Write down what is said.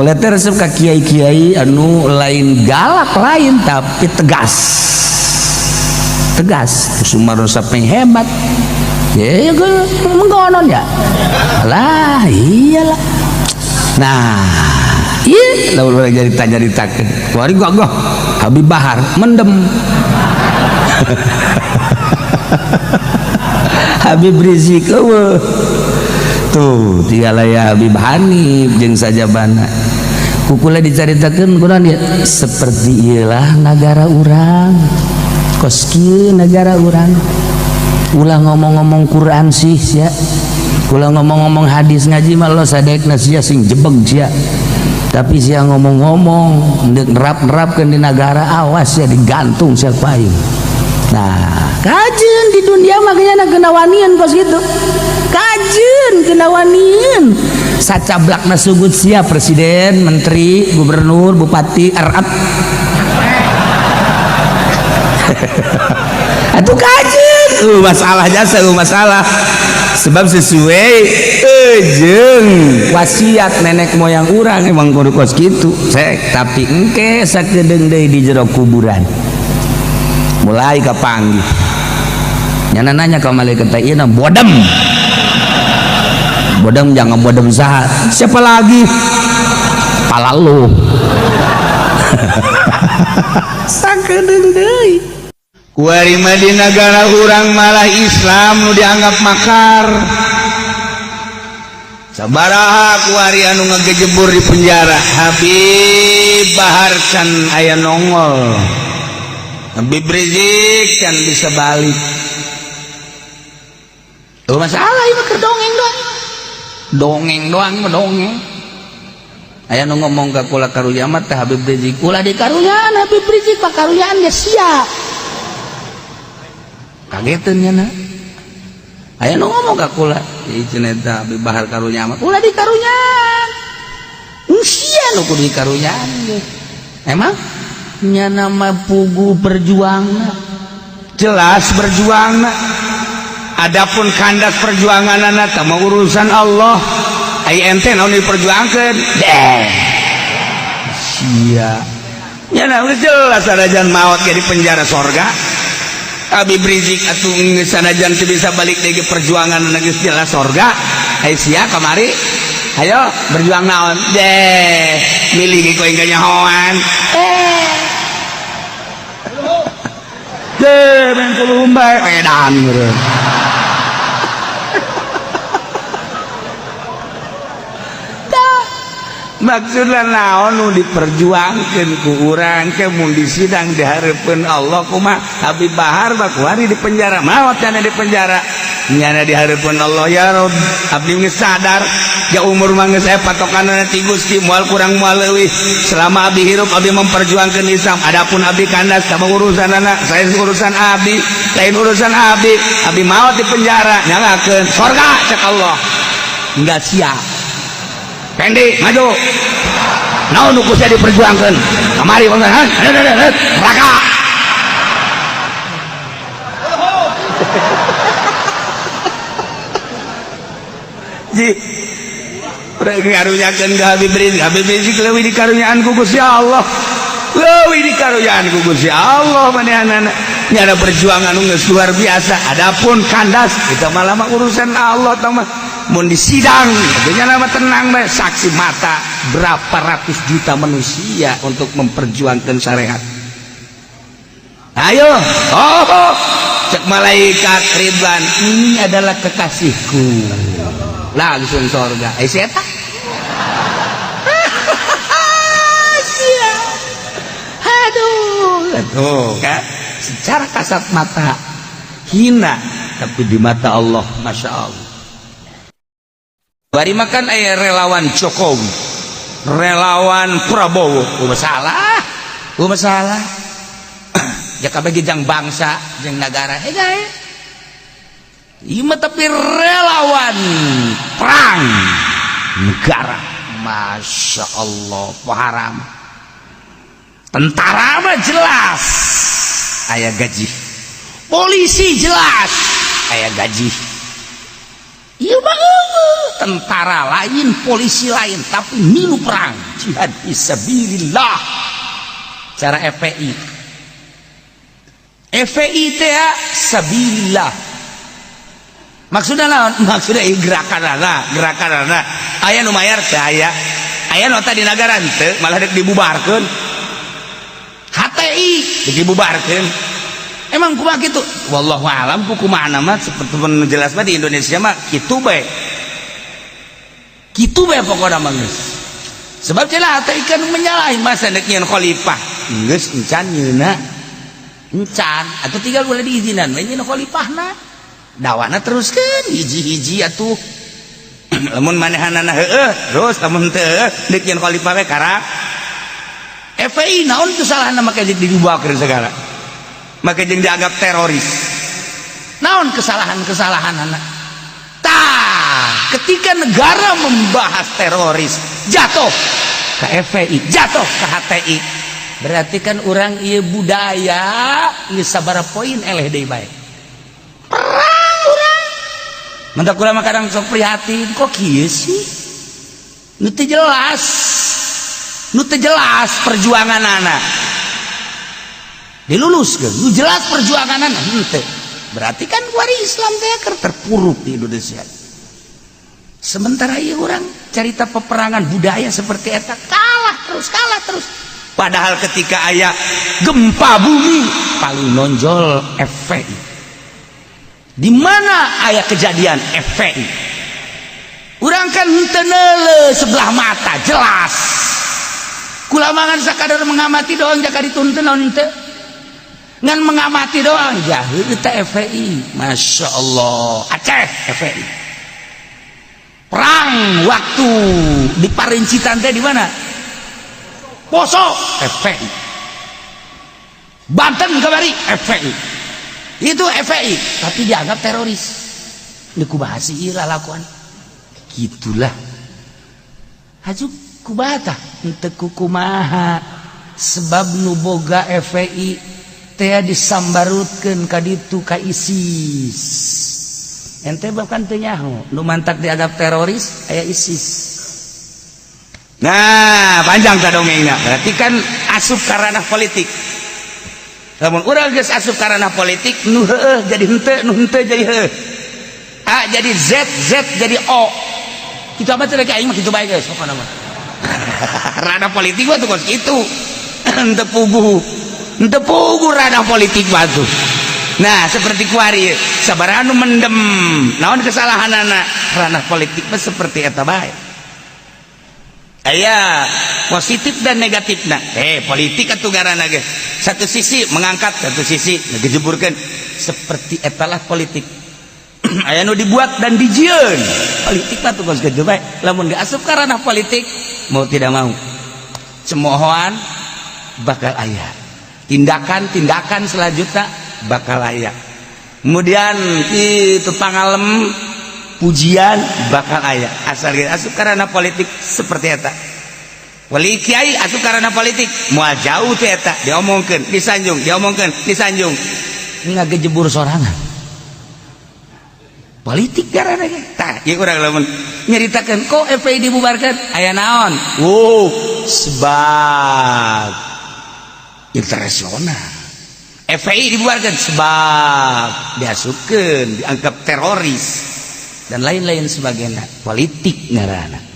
Kula teh resep ka kiai-kiai anu lain galak lain tapi tegas. Tegas, Sumarno sampai hebat. Ya, mengkonon ya. Lah, iyalah. Nah, iya, lamun urang jadi tanya ditakeun. Kuari gagah Habib Bahar mendem. Habib Rizik eueuh. Tuh, tiga ya Habib Hanif jeung sajabana. Kukula dicaritakeun kurang dia seperti iyalah nagara urang. Kos kieu nagara urang. Ulah ngomong-ngomong Quran sih sia. Ulah ngomong-ngomong hadis ngaji mah lo sadekna sia sing jebeg sia. Tapi sia ngomong-ngomong ndek nerap-nerapkeun di nagara awas sia digantung sia ku aing. Nah, kajeun di dunia makanya kena wanian kos gitu. Kajeun kena wanian. Sacablakna sugut sia presiden, menteri, gubernur, bupati, arab. Atuh kajeun. Masalah jasa masalah. Sebab sesuai jeung wasiat nenek moyang urang emang kudu kos kitu. Sek, tapi engke sakedeung deui di jero kuburan. Mulai kapanggih. Nyana nanya ka malaikat teh ieu bodem. Bodem jangan bodem saha. Siapa lagi? Pala lu. Sakedeung deui. Kuari mah di nagara urang malah Islam nu dianggap makar. Sabaraha kuari anu ngagejebur di penjara. Habib Bahar can aya nongol. Habib Rizik can bisa balik. Oh masalah ini keur dongeng doang. Dongeng doang mah dongeng. Aya nu ngomong ka kula karunya mah teh Habib Rizik. Ulah dikarunyaan Habib Rizik pak karunyaan ge sia. Kageteun nya na. Aya nu ngomong ka kula, ieu cenah eta Habib Bahar karunya mah. Ulah dikarunyaan. Sia nu kudu dikarunyaan ge. Emang nya nama pugu berjuangna. Jelas berjuangna. Adapun kandas perjuanganana teh mah urusan Allah. Ai ente naon diperjuangkeun? Deh. Sia. Nya na geus jelas sanajan maot ge di penjara sorga. Habib Rizik atuh geus sanajan teu bisa balik deui ke perjuangan geus jelas sorga. Ai sia kamari ayo berjuang naon? Deh, milih ge ku aing kanyahoan. Deh, main kulum bae edan meureun. Maksudna naon nu diperjuangkeun ku urang ke mun disidang di hareupeun Allah kumaha Habib Bahar mah kuari di penjara maot cenah di penjara nyana di hareupeun Allah ya Rob abdi geus sadar ja umur mah geus aya patokanna ti Gusti moal kurang moal leuwih selama abdi hirup abdi memperjuangkeun Islam adapun abdi kandas sama urusanana saya urusan abdi lain urusan abdi abdi maot di penjara nyalakeun sorga cek Allah enggak siap Pendi maju naon nu kusia diperjuangkeun kamari neraka ji urang karunyakeun ka Habib Rizik Habib Rizik leuwih dikarunyaan ku Gusti Allah leuwih dikarunyaan ku Gusti Allah manehanana nyana perjuangan nu geus luar biasa adapun kandas eta mah lama urusan Allah tah mah mun disidang artinya nama tenang bae saksi mata berapa ratus juta manusia untuk memperjuangkan syariat. Ayo, oh, cek malaikat Ridwan, ini adalah kekasihku. Langsung sorga. Eh siapa? Aduh, tuh kan secara kasat mata hina, tapi di mata Allah, masya Allah. Bari makan aya relawan Jokowi, relawan Prabowo, masalah, masalah. Ya kabeh jang bangsa, jeung negara, hei. Ieu mah tapi relawan perang negara, masya Allah, haram. Tentara mah jelas, aya gaji. Polisi jelas, aya gaji. Iya mah tentara lain, polisi lain, tapi milu perang jihad fisabilillah cara FPI. FPI teh sabilillah maksudnya naon? Maksudnya gerakan ana, gerakan ana aya nu mayar teh, aya aya nota di negara teu, malah dek dibubarkeun. HTI dek dibubarkeun. Emang kumaha kitu? Wallahu alam ku kumaha mah. Seperti jelas mah di Indonesia mah kitu bae, kitu bae pokokna mah geus. Sebab cenah HTI kan menyalahi, masa dek nyieun khalifah geus encan nyeuna, encan atau tinggal boleh diizinan we nyieun khalifahna, dawana teruskeun hiji-hiji atuh. Lamun manehanana heueuh terus, lamun teu heueuh deuk nyieun khalifah we karak. FPI naon kesalahna make jeung dibubarkeun segala, make jeung dianggap teroris? Naon kesalahan-kesalahan anak? Tah, ketika negara membahas teroris jatuh ke FPI, jatuh ke HTI, berarti kan orang iya budaya geus sabaraha poin eleh deui bae perang urang. Mentak kula mah kadang sok prihatin, kok kieu sih, nu teu jelas, nu teu jelas perjuangan anak diluluskeun, nu jelas perjuangan anak henteu. Berarti kan kuari Islam teh keur terpuruk di Indonesia. Sementara ieu urang cerita peperangan budaya seperti eta kalah terus, kalah terus. Padahal ketika aya gempa bumi paling nonjol FPI. Di mana aya kejadian FPI, urang kan henteu sebelah mata jelas. Kula mah ngan sakadar mengamati doang, jaka dituntun naon henteu, ngan mengamati doang. Jahil teh FPI, Masya Allah. Aceh FPI perang waktu di Parincitan teh di mana? Poso FPI. Banten kamari FPI. Itu FPI tapi dianggap teroris. Ini kumaha sih lakuan gitulah, haju kubata henteu kumaha. Sebab nu boga FPI teh disambarutkeun ka ditu ka ISIS. Ente bahkan teu nyaho nu mantak dianggap teroris aya ISIS. Nah, panjang ta dongengna. Berarti kan asup ka ranah politik. Lamun urang geus asup ka ranah politik, nu heueuh jadi henteu, nu henteu jadi heueuh, A jadi Z, Z jadi O. Kitu apa teh aing mah kitu bae geus pokona mah. Ranah politik mah tuh kos kitu, henteu puguh, henteu puguh ranah politik mah tuh. Nah, seperti kuari sabaraha nu mendem, naon kesalahanana? Ranah politik mah seperti eta bae, aya positif dan negatifna. Politik atuh ngaranna ge satu sisi mengangkat, satu sisi ngejeburkeun. Seperti etalah politik, aya nu dibuat dan dijieun. Politik mah tuh kos kitu bae. Lamun geus asup ka ranah politik, mau tidak mau cemoohan bakal aya, tindakan-tindakan selanjutnya bakal aya, kemudian itu pangalem pujian bakal aya, asal geus asup ka ranah politik seperti eta. Wali kiai asup ka ranah politik moal jauh teh eta, diomongkeun, disanjung, diomongkeun, disanjung, ngagejebur sorangan. Politik karena tah ieu urang lamun nyaritakeun kok FPI dibubarkan aya naon? Wow, sebab internasional. FPI dibubarkan sebab diasupkeun, dianggap teroris dan lain-lain sebagainya. Politik ngaranna.